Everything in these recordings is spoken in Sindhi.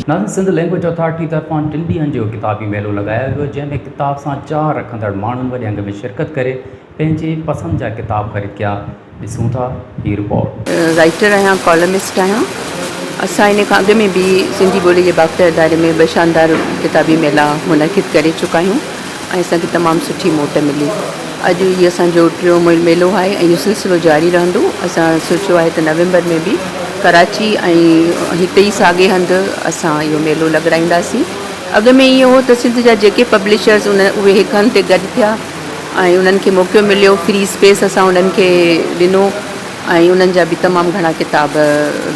ناظرين سنڌ لينگويج اٿارٽي طرفان ٽن ڏينهن جو ڪتابي ميلو لڳايو ويو جنهن ۾ ڪتاب سان چاهه رکندڙ ماڻهن وڏي انگ ۾ شرڪت ڪري پنهنجي پسند جا ڪتاب خريد ڪيا ڏسون ٿا هي رپورٽ. رائيٽر آهيان ڪالمسٽ آهيان اسان ان کان اڳ ۾ به سنڌي ٻولي جي باختر اداري ۾ ٻه شاندار ڪتابي ميلا منعقد ڪري چڪا آهيون ۽ اسان کي تمام سٺي موٽ ملي. اڄ هي اسان جو ٽيون ميلو آهي ۽ اهو سلسلو جاري رهندو. اسان سوچيو آهي ته نومبر ۾ به ڪراچي ۽ هتي ئي ساڳئي هنڌ اسان اهو ميلو لڳرائينداسين. اڳ ۾ ائين هو ته سنڌ جا جيڪي پبلشرز ان اهي هڪ هنڌ تي گڏ ٿيا ۽ انهن کي موقعو مليو فري اسپيس اسان انهن کي ڏنو ۽ انهن جا به تمام گهڻا ڪتاب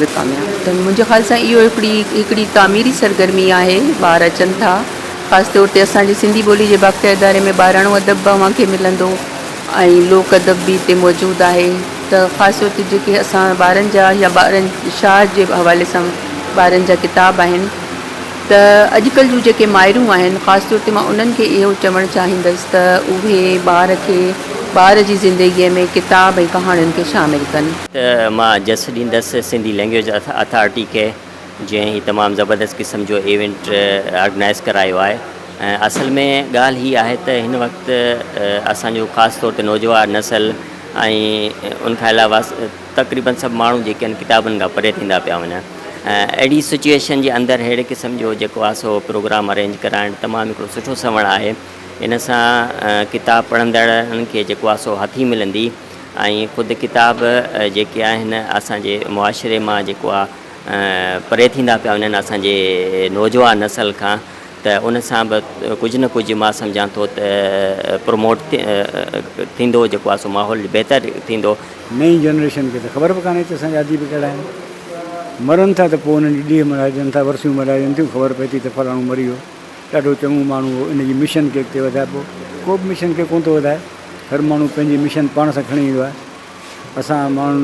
وڪاميا ته منهنجي خيال سان اهو هڪڙي هڪڙي تعميري سرگرمي آهي ٻار اچن ٿا خاص طور تي اسان جي سنڌي ٻولي جي باقي اداري ۾ ٻاراڻو ادب به اوهان کي ملندو ۽ لوڪ ادب به هتي موجود آهي ته خاص طور تي جيڪي اسان ٻارن جا يا ٻارن شاهه جي حوالي سان ٻارن جا ڪتاب آهن ته اڄڪلهه جون جيڪي مائرون آهن خاص طور تي مان انهن کي اهو چوڻ چاهيندس ته اهي ٻار کي ٻار جي زندگيء ۾ ڪتاب ۽ ڪهاڻين کي شامل ڪن. ته مان جس ڏيندس سنڌي لينگويج اٿارٽي کي جنهن هي تمام زبردست قسم جو ايونٽ آرگنائيز ڪرايو آهي ۽ اصل ۾ ڳالهه هي آهي ته هن وقت اسان جو خاص طور تي نوجوان نسل ۽ ان کان علاوه تقريبن سڀ ماڻهو جيڪي آهن ڪتابن کان پري ٿيندا پيا وڃن ۽ اهڙي سچويشن جي اندر ههڙي قسم جو جيڪو آهي سو پروگرام ارينج ڪرائڻ تمام هڪڙو سٺو سوڻ آهي ان سان ڪتاب پڙهندڙن کي جيڪو آهي سو هٿي ملندي ۽ خود ڪتاب جيڪي آهن اسان جي معاشري مان جيڪو آهي پري ٿيندا پيا وڃن اسان جي نوجوان نسل کان ته ان سان به ڪجهه نه ڪجهه مان سمجهان ٿو ته پروموٽ ٿيندو جيڪو آهي سو ماحول بهتر ٿيندو. نئين جنريشن کي ته خبر به ڪانهي ته اسان جا اديب ڪهڙا آهن. مرن ٿا ته پوء انهن جي ڏينهن ملهائجن ٿا، ورسيون ملهائجن ٿيون، خبر پئي ٿي ته فلاڻو مري ويو، ڏاڍو چڱو ماڻهو هو، ان جي مشن کي اڳتي وڌائبو. ڪو به مشن کي ڪونه ٿو وڌائي، هر ماڻهو پنهنجي مشن پاڻ سان کڻي ايندو آهي. اسان ماڻهن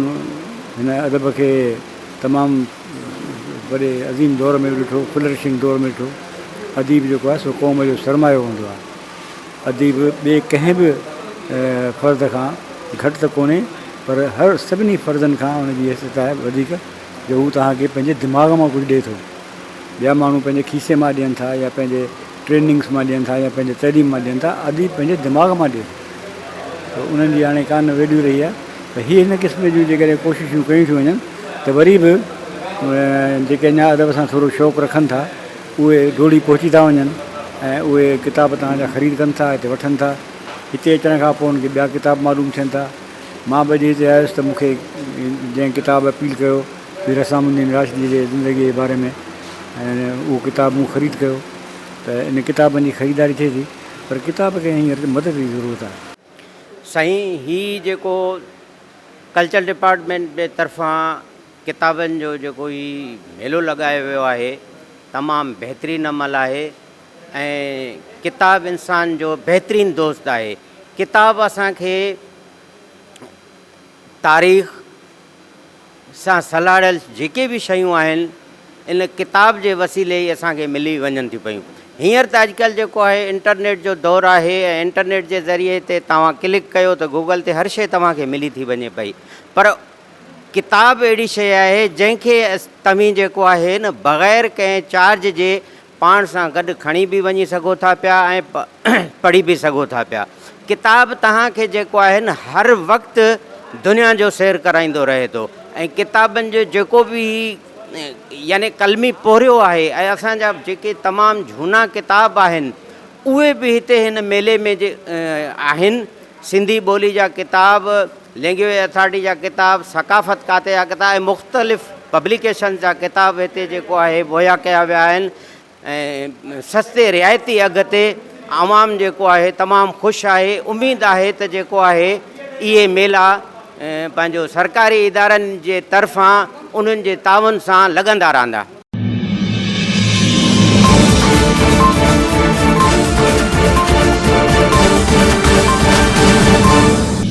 هن ادب کي تمام وڏي عظيم دور ۾ به ڏٺو، فلرشنگ دور ۾ ڏٺو. اديب جيڪو آهي سو قوم جو سرمايو هوندو آهي. اديب ٻئي ڪنهن به فرد کان گهٽ ته ڪونهي پر هر سڀني فردن کان ان جي حيثيت آهي وڌيڪ جو هو توهان کي پنهنجي دماغ مان ڪجهه ڏئي ٿو. ٻيا ماڻهو پنهنجي کيسي مان ڏين ٿا يا پنهنجي ٽريننگس مان ڏين ٿا يا پنهنجي تعليم مان ڏين ٿا، اديب پنهنجي دماغ مان ڏئي ٿو. ته انهن جي هاڻي ڪانه ويليو رهي آهي ته هي هن قسم جون جيڪڏهن ڪوششون ڪيون ٿيون وڃن ته وري به جيڪي اڃا ادب سان ٿورو شوق رکن ٿا اهي ڊوڙي پهچي ٿا وڃن ۽ اهي ڪتاب توهان جا خريد ڪن ٿا هتي وٺن ٿا هتي اچڻ کان پوء انهن کي ٻيا ڪتاب معلوم ٿين ٿا مان به اڄ هتي آيس ته مون کي جنهن ڪتاب اپيل ڪيو پير حسام الدين راشدي جي زندگي جي باري ۾ ۽ اهو ڪتاب مون خريد ڪيو ته ان ڪتابن جي خريداري ٿئي ٿي پر ڪتاب کي هينئر مدد جي ضرورت آهي. سائين هي جيڪو ڪلچر ڊپارٽمينٽ جي طرفان ڪتابن جو جيڪو هي ميلو لڳايو ويو آهي تمام بهترين عمل آهي ۽ ڪتاب انسان جو بهترين دوست آهي ڪتاب اسان کي تاريخ سان سلهاڙيل جيڪي به شيون آهن ان ڪتاب جي وسيلي ئي اسان کي ملي وڃن ٿيون پيون. هينئر ته اڄڪلهه جيڪو آهي انٽرنيٽ جو دور آهي ۽ انٽرنيٽ جي ذريعي تي توهان ڪلڪ ڪيو ته گوگل تي هر شيء توهان کي ملي ٿي وڃي پئي پر ڪتاب اهڙي شيء آهي جنهن کي توهين جيڪو آهي نه بغير ڪنهن چارج جي پاڻ سان گڏ کڻي به وڃي سگهو ٿا پيا ۽ پڙهي به سگهو ٿا پيا. ڪتاب توهان کي جيڪو آهي نه هر وقت دنيا جو سير ڪرائيندو رهي ٿو ۽ ڪتابن جو جيڪو به يعني قلمي پورهيو آهي ۽ اسان جا جيڪي تمام جهونا ڪتاب آهن اهي به هتي هن ميلي ۾ جي آهن سنڌي ٻولي جا ڪتاب، لينگويج اٿارٽي جا ڪتاب، ثقافت کاتي جا ڪتاب ۽ مختلف پبليڪيشنز جا ڪتاب هتي جيڪو آهي مهيا ڪيا ويا آهن ۽ سستي رعايتي اگهه تي عوام جيڪو آهي تمام خوش آهي اميد آهي ته جيڪو آهي اهي ميلا پنهنجو سرڪاري ادارن جي طرفان انهن جي تعاون سان لڳندا رهندا.